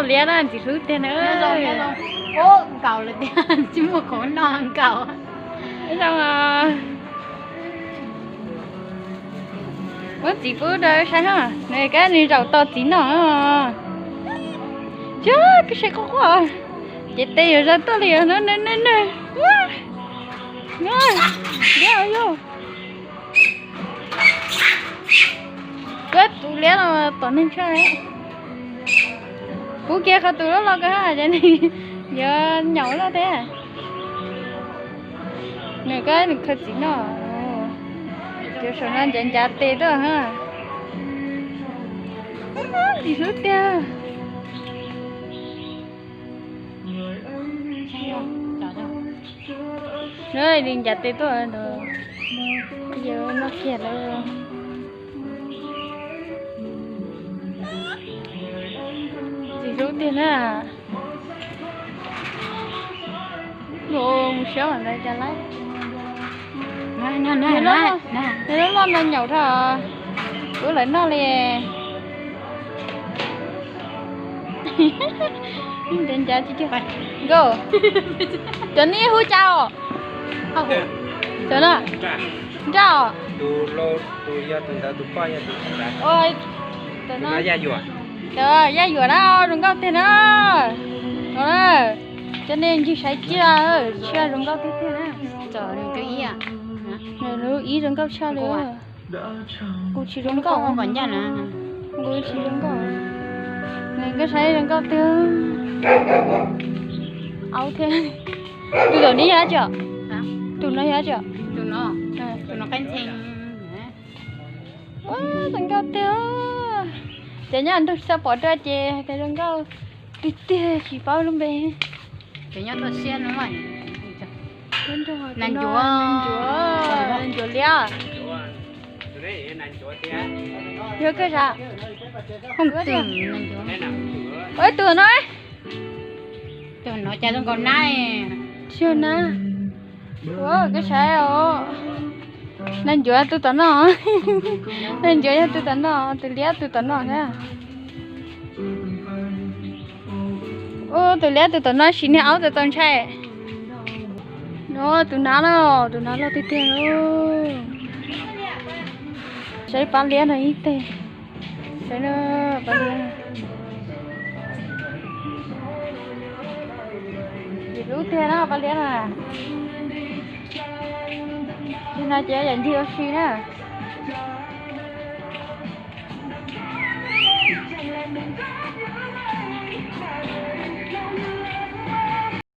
Liab na, ntxim hlub tiag na. Nkaus lawm tiag, tsis muaj khoom noj nkaus. Zoo, muab txiv pub rau saib ha, nws kab nws zaum tos txiv noj. Cog, kab saib quaj quaj, ces tes yuav zaj tuaj li os, nws nws nws nws. Liab yog, kab tus liab no tom neeg tshaj. Pub kiag qhov tus loj loj ko ha, cov nws yuav nyaum loj thiab. Nws kab nws khaws txiv noj. Cov saum no ncav ncav tes tuaj ha. Ntxim hlub tiag. Nws ncav tes tuaj, yog noj kiag lawm. Ntxim hlub tiag na. Mus siab ntawd cas laib. Nws loj loj no nyaum dhau, ub lawv noj li. Ncav ncav, nkauj, cov neb hu cas os? Cov no nraj os. Yaj yuam na, zoo nkauj tiag na. Cov nej ncig saib cia, cia zoo nkauj tiag tiag na. Lub ib zoo nkauj tshaj li. Kuv tsis zoo nkauj, kuv tsis zoo nkauj. Nws kab saib zoo nkauj tiag. Aub thiab. Tus tom no yog dab tsi? Tus no yog dab tsi? Tus no zoo nkauj tiag. Ces nyob nrug tsis tau pom dua ces tias zoo nkauj tiag tiag tsis paub lub npe. Nas ncuav, nas ncuav liab. Yog koj sav, ib tug no, tus no cas zoo nkaus nab. Tsis yog nab. Ua koj saib os, nas ncuav tus tom no, nas ncuav yog tus tom no, tus liab tus tom no na. Ub, tus liab tus tom no sim niag aub tau tau ntshai. Tus nav no, tus nav loj tiag tiag. Saib pab liab no ib teg. Saib pab liab, ntxim hlub tiag na pab liab na. Nim no ces yam ncig ua si na.